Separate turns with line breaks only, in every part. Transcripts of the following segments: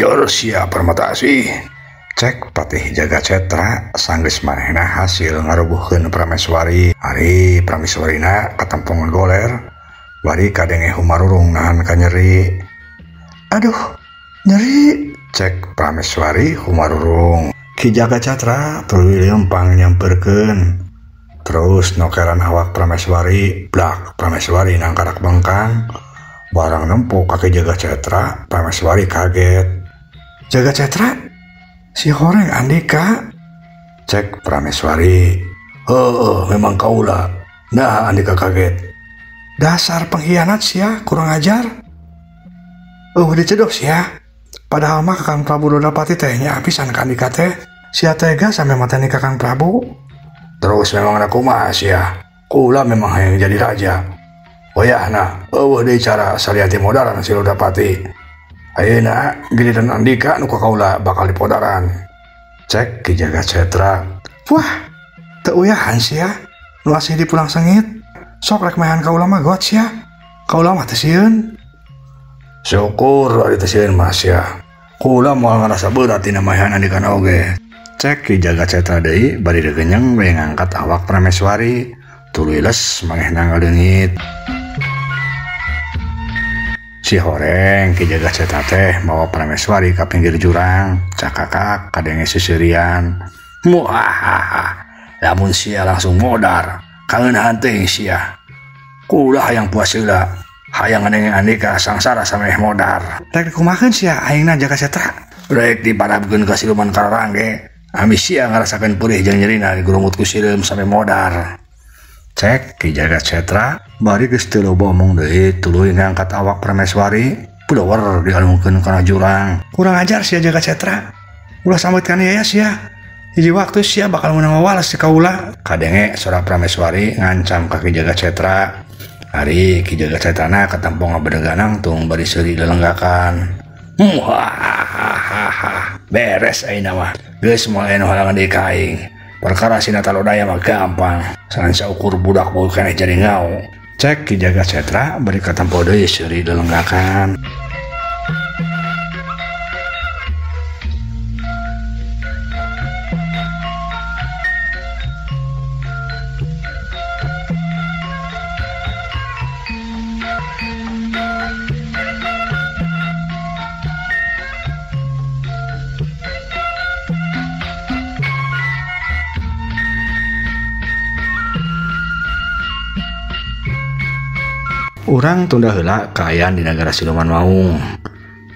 ajar sia Permata Asih. Cek Patih Jaga Cetra sanggeus manehna hasil ngarubuhkeun Prameswari. Ari Prameswarina katempongan goler bari kadenge humarurung nahan kanyeri. Aduh, nyeri, cek Prameswari humarurung. Ki Jaga Catra tuluy leumpang nyamperkeun. Terus nokeran awak Prameswari, blak Prameswari nangkarak bengkang. Barang nempo ka Ki Jaga Cetra, Prameswari kaget. Jaga Cetra? Si horeng Andika? Cek Prameswari. Heuh, memang kaula. Nah, Andika kaget. Dasar pengkhianat sia, kurang ajar. Dicedok sia. Padahal mah Kakang Prabu Dodapati teh nya pisan ka Andika teh. Sia tega sampe mateni Kakang Prabu. Terus memang aku kumaha sia. Kula memang hayang jadi raja. Wayahna eueuh deui cara salian ti modaran si Dodapati. Ayeuna giliran Andika nu ka kaula bakal dipodaran. Cek Ki Jaga Cetra. Wah, teu uyahan sia. Nu asih dipulang sengit. Sok rek maehan kaula mah got sia. Kaula mah teu sieun. Syukur ari teu sieun mah sia. Kula moal ngarasa berat dina maehan Andika oge. Cek Ki Jaga Cetra deui bari regenyeng we ngangkat awak Prameswari. Tuluy les manehna ngaleungit. Si horeng Ki Jaga Cetra teh mawa Prameswari ka pinggir jurang, cakakak kadenge seuseurian. Muahaha, lamun sia langsung modar, kangeun teuing sia. Kula hayang puas heula, hayang ngadenge Andika sangsara sameh modar. Rek dikumahakeun sia aingna Jaga Cetra? Rek diparabkeun ka siluman kararangge, ami sia ngarasakeun peurih jeung nyerina digurungut ku sireum sampe modar. Cek Ki Jaga Cetra bari geus teu loba omong deui tuluy ngangkat awak Prameswari pulower dialungkeun kana jurang. Kurang ajar sia Jaga Cetra. Ulah sambeut kana yaya sia. Hiji waktu sia bakal meunang wawales si kaula. Kadenge sora Prameswari ngancam ka Ki Jaga Cetra. Ari Ki Jaga Cetrana katempo ngabedeganang tung bari seuri lelenggakan. Muhahaha. Beres ayeuna mah. Geus moal aya nu halangan deui ka aing. Perkara si Natalodaya mah gampang. Sangan saukur budak bau keneh jadi ngau. Cek Ki Jaga Cetra bari katempo deui seuri lelenggakan. Urang tunda heula kaayaan di nagara siluman maung.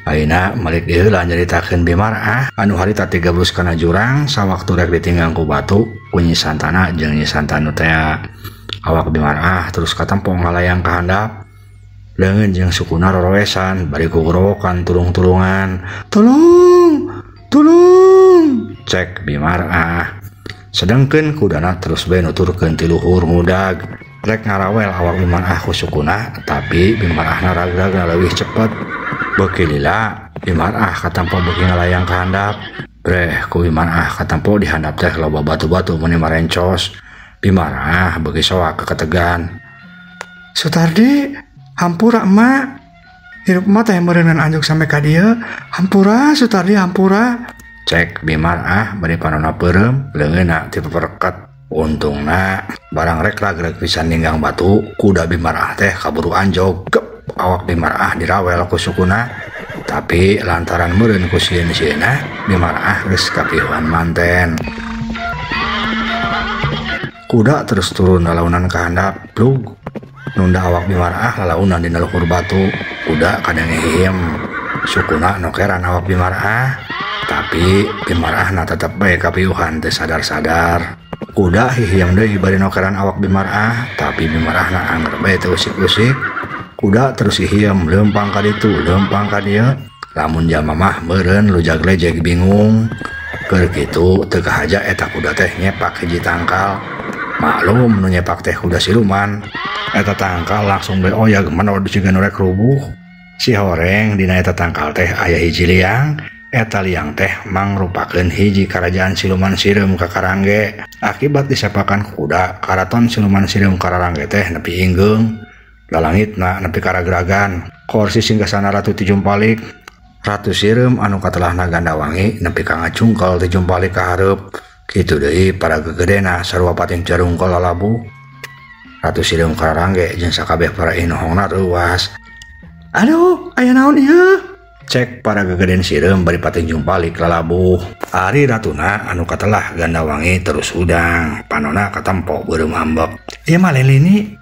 Ayeuna malik deui heula nyaritakeun Bimarah anu harita tigabrus kana jurang sawaktu rek ditinggang ku batu ku Nyi Santana jeung Nyi Santanu tea. Awak Bimarah terus katempo ngalayang ka handap. Leungeun jeung sukuna rorowesan bari kugorowokan tulung-tulungan. Tulung, tulung, cek Bimarah. Sedengkeun kudana terus bae nuturkeun ti luhur ngudag. Rek ngarawel awak Bimarah ku sukuna, tapi Bimarahna ragragna leuwih cepet. Beuki lila Bimarah katampo beuki ngalayang ka handap. Breh ku Bimarah katampo di handap teh loba batu-batu meuni marencos. Bimarah beuki soak keketegan. Sutardi, hampura emak. Hirup emak teh meureunan anjuk sampe ka dieu. Hampura Sutardi, hampura. Cek Bimarah bari panonna peureum, leungeunna ti pepereket. Untungna barang rek ragrag pisan ninggang batu, kuda Bimarah teh kaburu anjog. Gep, awak Bimarah dirawel ku sukuna. Tapi lantaran meureun ku sieun-sieunna, Bimarah geus kapihuan manten. Kuda terus turun lalaunan ka handap, plug. Nunda awak Bimarah lalaunan dina luhur batu. Kuda kadang hihim. Sukuna nokeran awak Bimarah, tapi Bimarahna tetep bae kapiuhan teu sadar-sadar. Kuda hihim deui bari nokeran awak Bimarah, tapi Bimarahna anger bae teu usik-usik. Kuda terus hihim leumpang ka ditu, leumpang ka dieu. Lamun jalma mah meureun lujag-lejeg bingung. Keur kitu teu kahaja eta kuda teh nyepak hiji tangkal. Maklum nu nyepak teh kuda siluman. Eta tangkal langsung bae oyag menod siga nu rek rubuh. Si horeng dina eta tangkal teh aya hiji liang. Eta liang teh mangrupakeun hiji karajaan siluman sireum ka Karangge. Akibat disepakan kuda, karaton siluman sireum Karangge teh nepi inggeung. Lalangitna nepi karagragan. Korsi singgasana Ratu Tijumpalik. Ratu Sireum anu katelahna Gandawangi nepi ka ngacungkel ti jumpalik ka hareup. Kitu deui para gegedena sarua pating carungkel lalabuh. Ratu Sireum kararangge jeung sakabeh para inohongna reuas. Aduh, aya naon ieu? Cek para gegeden sireum bari pating jumpalik lalabuh. Ari ratuna anu katelah Gandawangi terus udang, panona katempo beureum ambek. Ieu mah lelini.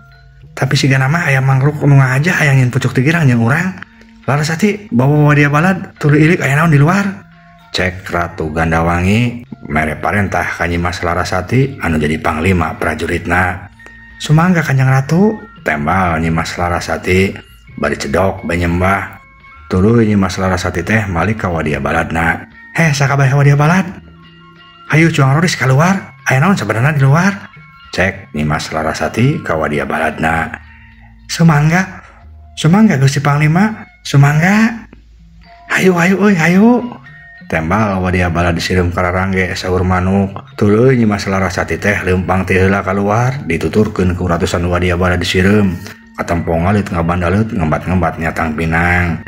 Tapi sigana mah aya mangruk nu ngahaja hayang nyin pucuk tigirang jeung urang. Larasati bawa dia balad tuluy ilik aya naon di luar. Cek Ratu Gandawangi mere parentah ka Nyimas Larasati anu jadi panglima prajuritna. Sumangga Kanjeng Ratu, tembal Nyimas Larasati bari cedok bae nyembah. Tuluy Nyimas Larasati teh malik ka wadia baladna. Heh, sakabeh wadia balad. Hayu cuang roris kaluar, aya naon sabenerna di luar? Cek Nyimas Larasati ka wadia baladna. Sumangga, sumangga Gusti Panglima, sumangga. Hayu hayu euy hayu. Tembal wadia balad sireum kararangge saur manuk. Tuluy Nyimas Larasati teh leumpang ti heula kaluar, dituturkeun ku ratusan wadia balad sireum. Katempo ngalit ngabandaleut ngembat-ngembat nyatang pinang.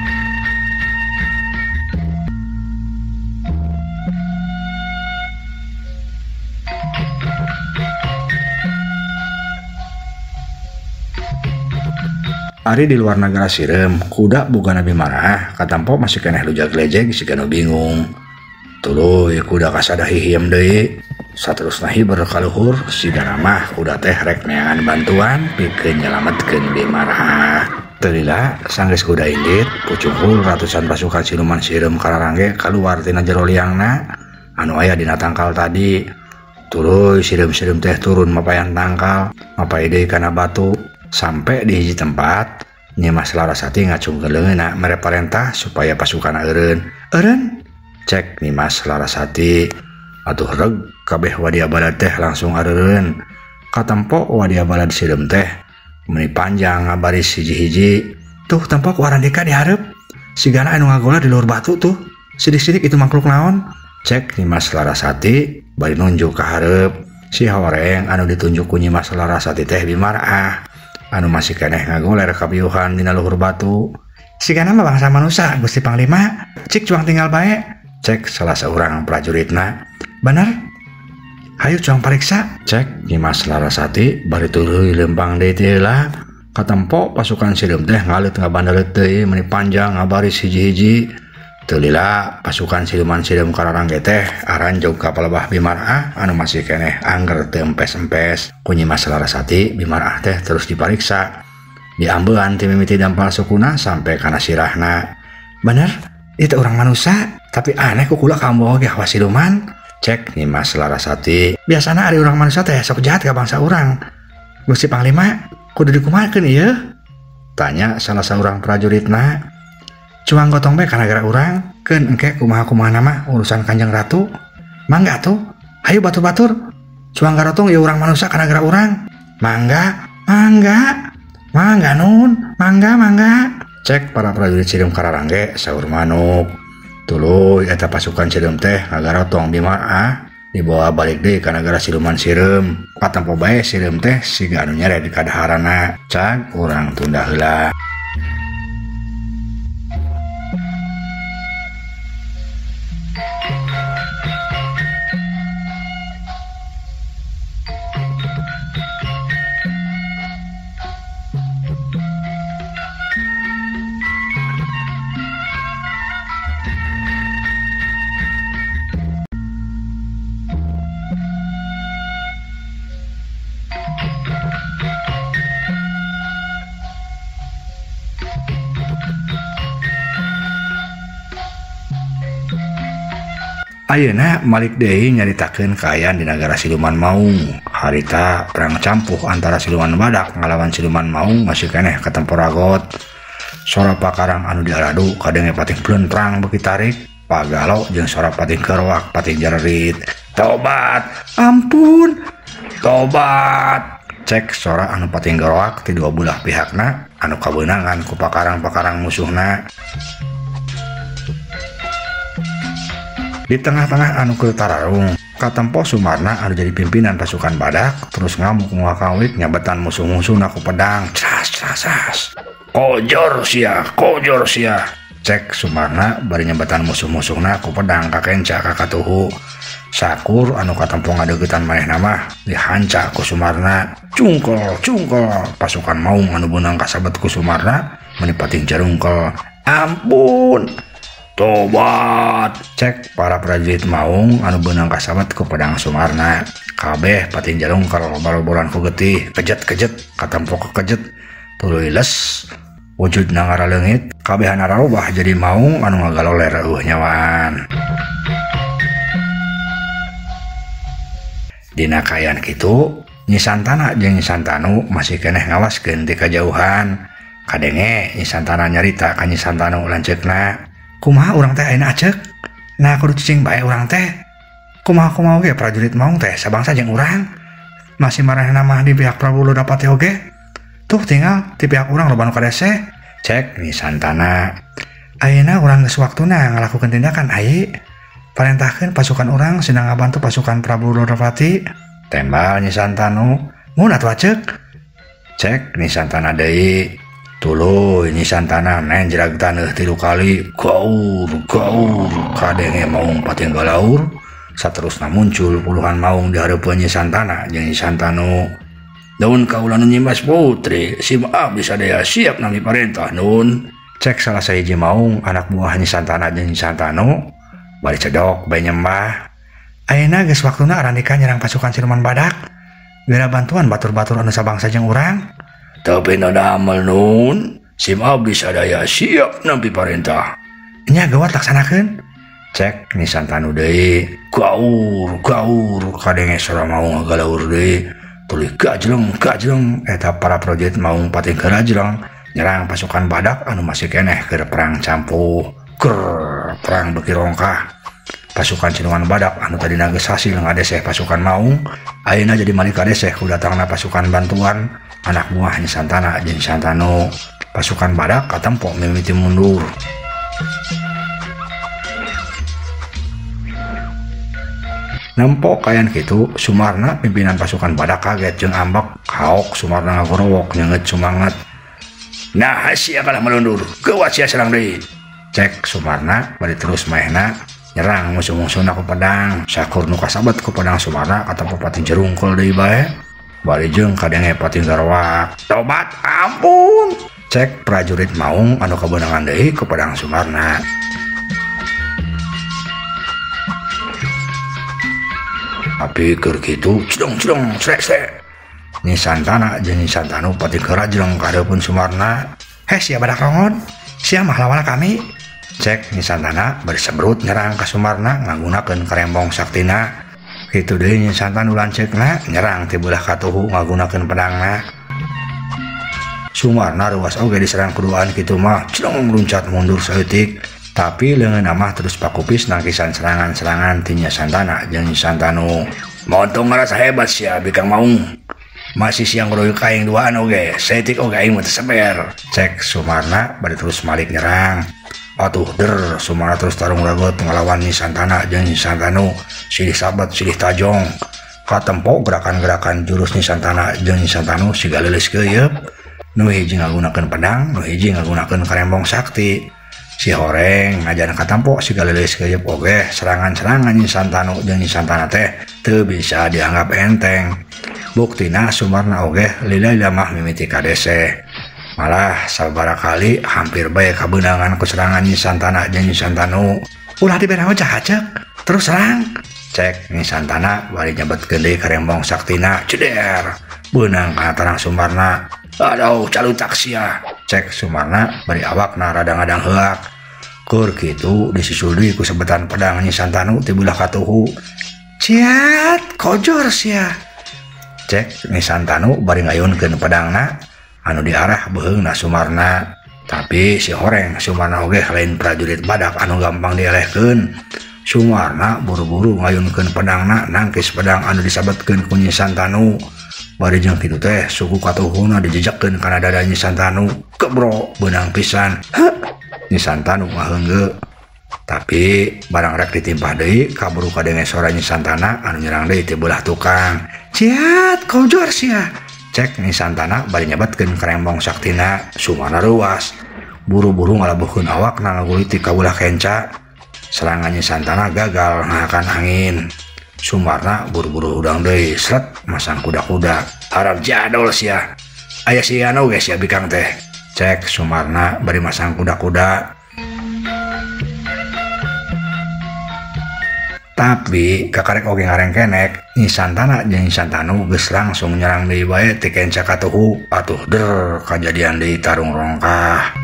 Ari di luar nagara sireum, kuda boga Nabi Marah, katempo masih keneh lujag lejeg siga nu bingung. Tuluy kuda kasada hihiem deui, saterusna hiber ka luhur sigana mah kuda teh rek neangan bantuan pikeun nyelametkeun Bimarah. Teu lila sanggeus kuda indit, pucukul ratusan pasukan siluman sireum kararangge kaluar tina jero liangna anu aya dina tangkal tadi. Tuluy sireum-sireum teh turun mapayan tangkal, mapay deui kana batu. Sampai di hiji tempat, Nyimas Larasati ngacungkeun leungeunna mere parentah supaya pasukan eureun. Eureun? Cek Nyimas Larasati. Atuh reg kabeh wadia balad teh langsung areureun. Katempo wadia balad sireum teh meuni panjang ngabaris hiji-hiji. Tuh tempo ku arandika di hareup. Sigana anu ngagola di luhur batu tuh. Sidik-sidik itu makhluk naon? Cek Nyimas Larasati bari nunjuk ka hareup. Si horeng anu ditunjuk ku Nyimas Larasati teh Bimarah anu masih keneh ngagoler kapiuhan dina luhur batu. Sigana mah bangsa manusa Gusti Panglima, cik cuang tinggal bae. Cek salah seorang prajuritna. Bener? Hayu cuang pariksa. Cek Nyimas Larasati bari tuluy lempang deui teh heula. Katempo pasukan sireum teh ngalit ngabandaleut deui meuni panjang ngabaris hiji-hiji. Teu lila pasukan siluman sireum kararangge teh aranjog ka palebah Bimarah anu masih keneh angger teu empes-empes. Ku Nyimas Larasati Bimarah teh terus dipariksa. Diambean ti mimiti dampal sukuna sampai kana sirahna. Bener, itu orang manusia, tapi aneh ku kula kamboh ge hawa siluman. Cek Nyimas Larasati. Biasana ari urang manusia teh sok jahat ka bangsa urang. Gusti Panglima, kudu dikumahakeun ieu? Tanya salah saurang prajuritna. Cuang gotong bae kana gara urang, keun engke kumaha-kumaha mah urusan Kanjeng Ratu. Mangga atuh, hayu batur-batur. Cuang garotong ieu urang manusia kana gara urang. Mangga, mangga. Mangga nun, mangga, mangga. Cek para prajurit sireum kararangge saur manuk. Tuluy eta pasukan sireum teh ngagarotong Bimarah dibawa balik deui ka nagara siluman sireum. Katempo bae sireum teh siga anu nyere di kadaharana. Cag urang tunda heula. Ayeuna Malik deui nyaritakeun kaayaan di nagara siluman maung. Harita perang campuh antara siluman badak ngalawan siluman maung masih keneh katempo ragot. Sora pakarang anu diaradu kadenge pating blentrang beuki tarik, pagalo jeung sora pating keroak pating jarerit. Tobat, ampun, tobat. Cek sora anu pating keroak ti dua belah pihakna anu kabeunangan ku pakarang-pakarang musuhna. Di tengah-tengah anu keur tararung, katempo Sumarna anu jadi pimpinan pasukan badak terus ngamuk ngakawit nyabetan musuh-musuhna ku pedang. Cras cras cras. Kojor sia, kojor sia. Cek Sumarna bari nyebatan musuh-musuhna ku pedang ka kenca ka katuhu. Sakur anu katempo ngadeuketan manehna mah dihanca ku Sumarna. Cungkel cungkel pasukan maung anu beunang kasabet ku Sumarna meni pating jarungkel. Ampun, tobat. Cek para prajurit maung anu beunang kasabet ku pedang Sumarna. Kabeh pating jarungkel baloboran ku getih, kejet-kejet katempo kekejet tuluy les wujudna ngaraleungit kabehana rarobah jadi maung anu ngagaloler eueuh nyawaan. Dina kaayaan kitu Nyi Santana jeung Nyi Santanu masih keneh ngawaskeun ti kajauhan. Kadenge Nyi Santana nyarita ka Nyi Santanu lanceukna, kumaha urang teh ayeuna aceuk? Nah kudu cicing bae urang teh. Kumaha-kumaha oge prajurit maung teh sabangsa jeung urang. Masih maranehna mah di pihak Prabu Ludapati oge. Tuh tinggal di pihak urang loba nu kadeseh. Cek Nyi Santana. Ayeuna urang geus waktuna ngalakukeun tindakan ai. Parentahkeun pasukan urang sedang ngabantu pasukan Prabu Ludapati. Tembal Nyi Santanu. Mun atuh aceuk. Cek Nyi Santana deui. Tuluy Nyi Santana nenjrag taneuh 3 kali. Gaur gaur kadenge maung pating galaur. Saterusna muncul puluhan maung di hareupeun Nyi Santana jeung Nyi Santanu. Daun kaula nu Nyimas Putri, sim abdi sadaya siap nami parentah nun. Cek salah sahiji maung anak buah Nyi Santana jeung Nyi Santanu bari cedok bae nyembah. Ayeuna geus waktuna arandika nyerang pasukan siluman badak. Geura bantuan batur-batur anu sabangsa jeung urang. Tapi nadamel nun, sim abdi sadaya siap nampi parentah. Nya gawat laksanakeun. Cek Nyi Santanu deui. Gaur gaur kadenge sora maung ngagalaur deui. Tuluy gajleng gajleng eta para prajurit maung pating garajleng nyerang pasukan badak anu masih keneh keur perang campuh. Ker perang beuki rongkah. Pasukan siluman badak anu tadina geus hasil ngadeseh pasukan maung ayeuna jadi malik kadeseh ku datangna pasukan bantuan anak buah Nyi Santana jeung Santanu. Pasukan badak katempo mimiti mundur. Nempo kayan kitu Sumarna pimpinan pasukan badak kaget jeung ambek haok. Sumarna ngagorowok nyeungeut sumangat. Nah sia kalah melundur geuwat sia serang deui. Cek Sumarna bari terus maehna nyerang musuh-musuhna ku pedang. Sakur nu kasabet ku pedang Sumarna katempo pating jerungkul deui bae. Bari jeung kadenge pating garowak. Tobat ampun. Cek prajurit maung anu kabeunangan deui ku pedang Sumarna. Tapi keur kitu cedong-cedong srek-srek. Nyi Santana jeung Nyi Santanu pating karajleng ka hareupeun Sumarna. Heh sia badak rongon, sia mah lawan kami. Cek Nyi Santana bari sebrut nyerang ka Sumarna ngagunakeun karembong saktina. Kitu deui Nyi Santanu lanceukna nyerang ti beulah katuhu ngagunakeun pedangna. Sumarna ruas oge diserang kuduaan kitu mah cedong luncat mundur saeutik. Tapi leungeun mah terus pakupis nangkisan serangan-serangan ti Nyi Santana jeung Nyi Santanu. Montong ngarasa hebat sia bikang maung. Masih siang ngeroyok aing duaan oge, saeutik oge aing mah teu seber. Cek Sumarna bari terus malik nyerang. Atuh der Sumarna terus tarung ragot ngalawan Nyi Santana jeung Nyi Santanu. Silih sabat silih tajong. Katempo gerakan-gerakan jurus Nyi Santana jeung Nyi Santanu siga leuleus keuyeup. Nu hiji ngagunakeun pedang, nu hiji ngagunakeun karembong sakti. Si horeng ngajan katempo siga leuleus keuyeup oge serangan-serangan Nyi Santanu jeung Nyi Santana teh teu bisa dianggap enteng. Buktina Sumarna oge lila-lila mah mimiti kadeseh. Malah sabaraha kali hampir bae kabeunangan ku serangan Nyi Santana jeung Nyi Santanu. Ulah dibere hojah acek, terus serang. Cek Nyi Santana bari nyebetkeun deui karembong saktina, ceder. Beunang kana tarang Sumarna. Aduh, calutak sia. Cek Sumarna bari awakna rada ngadang heuak. Keur kitu disusul deui ku sebetan pedang Nyi Santanu ti beulah katuhu. Ciat, kojor sia. Cek Nyi Santanu bari ngayunkeun pedangna anu diarah beuheungna Sumarna. Tapi si horeng Sumarna oge lain prajurit badak anu gampang dielehkeun. Sumarna buru-buru ngayunkeun pedangna nangkis pedang anu disabetkeun ku Nyi Santanu. Bari jeung kitu teh suku katuhuna dijejakkeun kana dada Nyi Santanu. Kebro beunang pisan. Heh, Nyi Santanu ngaheunggeu. Tapi barang rek ditimpah deui kaburu kadenge sora Nyi Santana anu nyerang deui ti beulah tukang. Ciat kojor sia. Cek Nyi Santana bari nyebetkeun karembong saktina. Sumarna reuas. Buru-buru ngalabuhkeun awakna ngaguliti ka ulah kenca. Serangan Nyi Santana gagal ngahakan angin. Sumarna buru-buru udang deui sret masang kuda-kuda. Harap jadol sia. Aya sia oge sia bikang teh. Cek Sumarna bari masang kuda-kuda. Tapi kakarek oge ngarengkenek, Nyi Santana jeung Nyi Santanu geus langsung nyerang deui bae ti kenca katuhu. Atuh der kajadian deui tarung rongkah.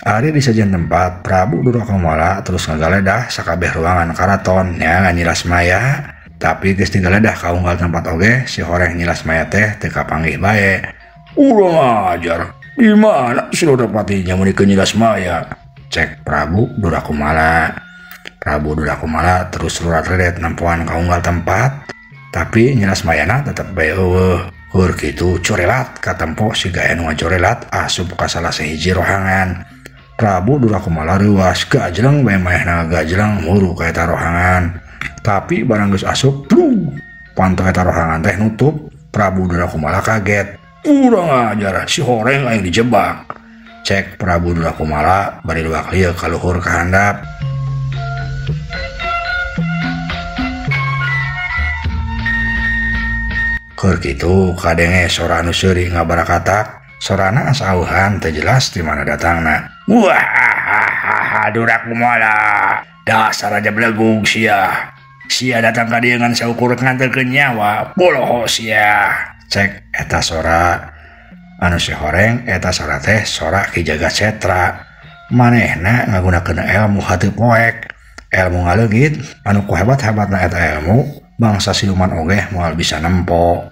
Ari di sejen tempat Prabu Durakumala terus ngagaledah sakabeh ruangan karaton nya Nyi Lasmaya. Tapi geus digaledah ka unggal tempat oge si horeng Nyi Lasmaya teh teu kapanggih bae. Urang ajar, di mana si Lodapati nyamunikeun Nyi Lasmaya? Cek Prabu Durakumala. Prabu Durakumala terus rurat-redet nempoan ka unggal tempat, tapi Nyi Lasmayana tetep bae eueuh. Heur kitu corelat katempo siga anu ngacorelat asup ka salah sahiji rohangan. Prabu Durakumala reuas gajleng bae maehna gajleng muru ka eta rohangan. Tapi barang geus asup, plung, panto eta rohangan teh nutup. Prabu Durakumala kaget. Urang ajar si horeng aing dijebak. Cek Prabu Durakumala bari luak lieu ka luhur ka handap. Keur kitu kadenge sora anu seuri ngabarakatak. Sorana asa auhan teu jelas di mana datangna. Wah, Durakumala, dasar aja belegug sia. Sia datang ka dieu ngan saukur nganterkeun nyawa, boloho sia. Cek eta sora anu si horeng eta sora teh sora Ki Jagat Setra. Manehna ngagunakeun ilmu hate poek, ilmu ngaleungit anu ku hebat-hebatna eta ilmu bangsa siluman oge moal bisa nempo.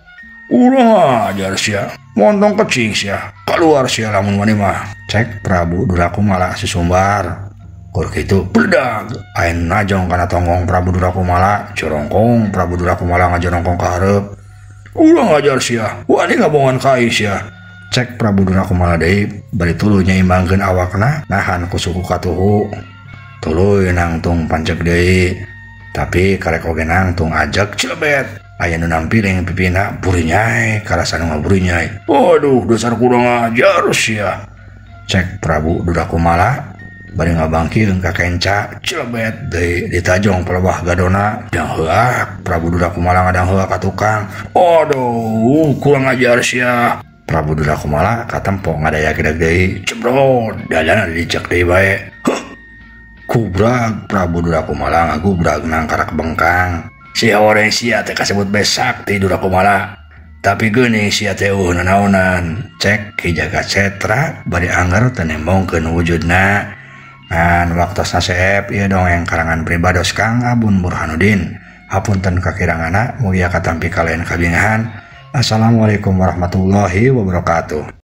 Urang ajar sia, montong kecing sia, keluar sia lamun wani mah. Cek Prabu Durakumala susumbar. Kur kitu bledag aya najong kana tonggong Prabu Durakumala, jorongkong Prabu Durakumala ngajorongkong ka hareup. Urang ajar sia, wani ngabongan ka aing sia. Cek Prabu Durakumala deui bari tuluy nyaimbangkeun awakna nahan ku suku katuhu. Tuluy nangtung pancek deui, tapi karek oge nangtung ajeg cilebet. Aya nu nampiling pipina burinyai karasa nu ngaburinyai. Waduh, dasar kurang ajar sia. Cek Prabu Durakumala bari ngabangkieun ka kenca cilebet deui ditajong pelebah gadona. Dang heuak Prabu Durakumala ngadang heuak ka tukang. Aduh, kurang ajar sia. Prabu Durakumala katempo ngadaya gedag deui. Cebrot, dadana dicek deui bae. Huh. Kubrag Prabu Durakumala ngagubrag nangkarak bengkang. Si horeng sia teh kasebut bae sakti Durakumala. Tapi geuning sia teh eueuh nanaonan. Cek Ki Jagat Setra bari angger teu nembongkeun wujudna. Ngan waktosna seep ieu dongeng karangan pribados Kang Abun Burhanuddin. Hapunten kakiranganna mugia katampi kalian kabingahan. Assalamualaikum warahmatullahi wabarakatuh.